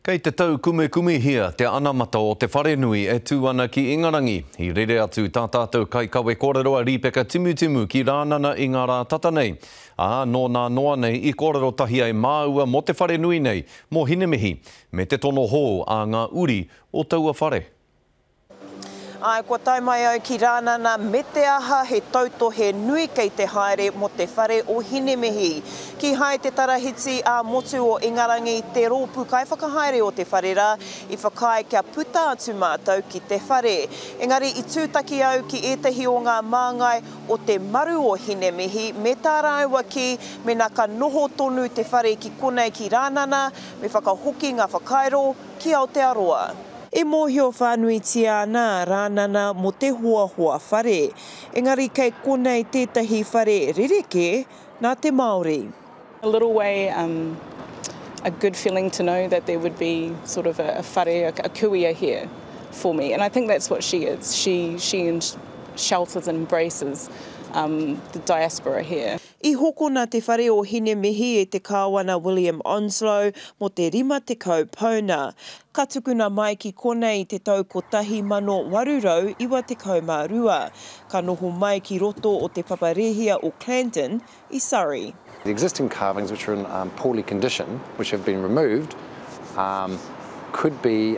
Kei te taukumekumehia te anamata o te wharenui e tū ana ki Ingarangi. I rere atu tā tātou kaikawe kōrero a Rīpeka Timutimu ki Rānana i ngā rā tata nei. Ā, nō nā noa nei i kōrero tahi ai māua mō te wharenui nei, mō Hinemihi, me te tono hou a ngā uri o taua whare. Āe, kua tae mai au ki Rānana me te aha he tautohe nui kei te haere mō te whare o Hinemihi. Kīhai te Tarahiti ā-Motu o Ingarangi, te rōpū kaiwhakahaere o te whare rā, i whakaae kia puta atu mātou ki te whare. Engari i tūtaki au ki ētahi o ngā māngai o te maru o Hinemihi me tā rāua kī mēnā ka noho tonu te whare ki konei ki Rānana me whakahoki ngā whakairo ki Aotearoa. E mōhio whānuitia ana a Rānana mō te hoahoa whare, engari kei konei tētahi whare rerekē nā te Māori. A little way, um, a good feeling to know that there would be sort of a, a whare, a, a kuia here for me. And I think that's what she is. She, she shelters and embraces um, the diaspora here. I hokona te whare o Hinemihi e te Kāwana William Onslow mō te 50 pauna. Ka tukuna mai ki konei i te tau 1892. Ka noho mai ki roto o te papa rēhia o Clandon i Surrey. The existing carvings which are in poorly condition, which have been removed, could be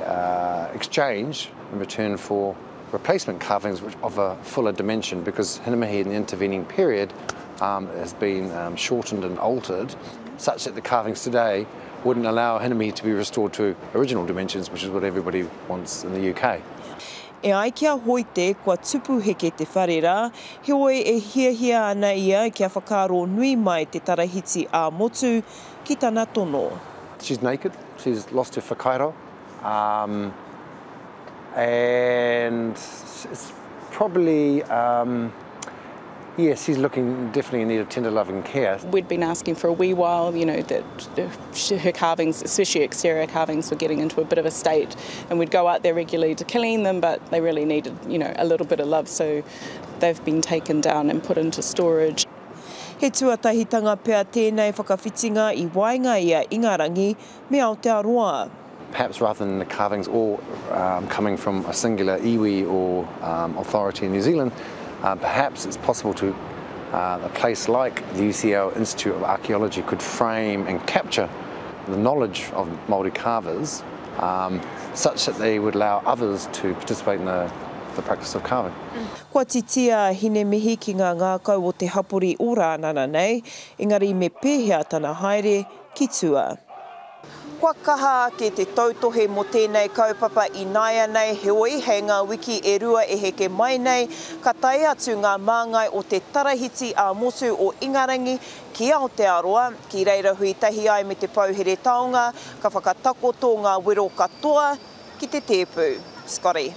exchanged in return for replacement carvings which of a fuller dimension because Hinemihi in the intervening period um, has been um, shortened and altered such that the carvings today wouldn't allow Hinemihi to be restored to original dimensions, which is what everybody wants in the UK. E ai ki a Hoite, kua tupu heke te whare rā, heoi e hiahia ana ia kia whakaaro nui mai te tarahiti ā-motu ki tana tono. She's naked, she's lost her whakairo, um, and it's probably, um, yes, she's looking definitely in need of tender loving care. We'd been asking for a wee while, you know, that her carvings, especially exterior carvings, were getting into a bit of a state, and we'd go out there regularly to clean them, but they really needed, you know, a little bit of love, so they've been taken down and put into storage. He tuatahitanga pea tēnei whakawhitinga i waenga i a Ingarangi me Aotearoa. Perhaps rather than the carvings all um, coming from a singular iwi or um, authority in New Zealand, uh, perhaps it's possible to uh, a place like the UCL Institute of Archaeology could frame and capture the knowledge of Māori carvers um, such that they would allow others to participate in the, the practice of carving. Kua titia a Hinemihi ki ngā ngākau o te hapori o Rānana nei, engari me pēhea tana haere ki tua. Kua kaha ake te tautohe mō tēnei kaupapa ināianei, heoi, hei ngā wiki e rua e heke mai nei, ka tae atu ngā māngai o te Tarahiti ā-Motu o Ingarangi ki Aotearoa, ki reira hui tahi ai me te Pouhere Taonga, ka whakatakoto ngā wero katoa ki te tēpu. Scotty.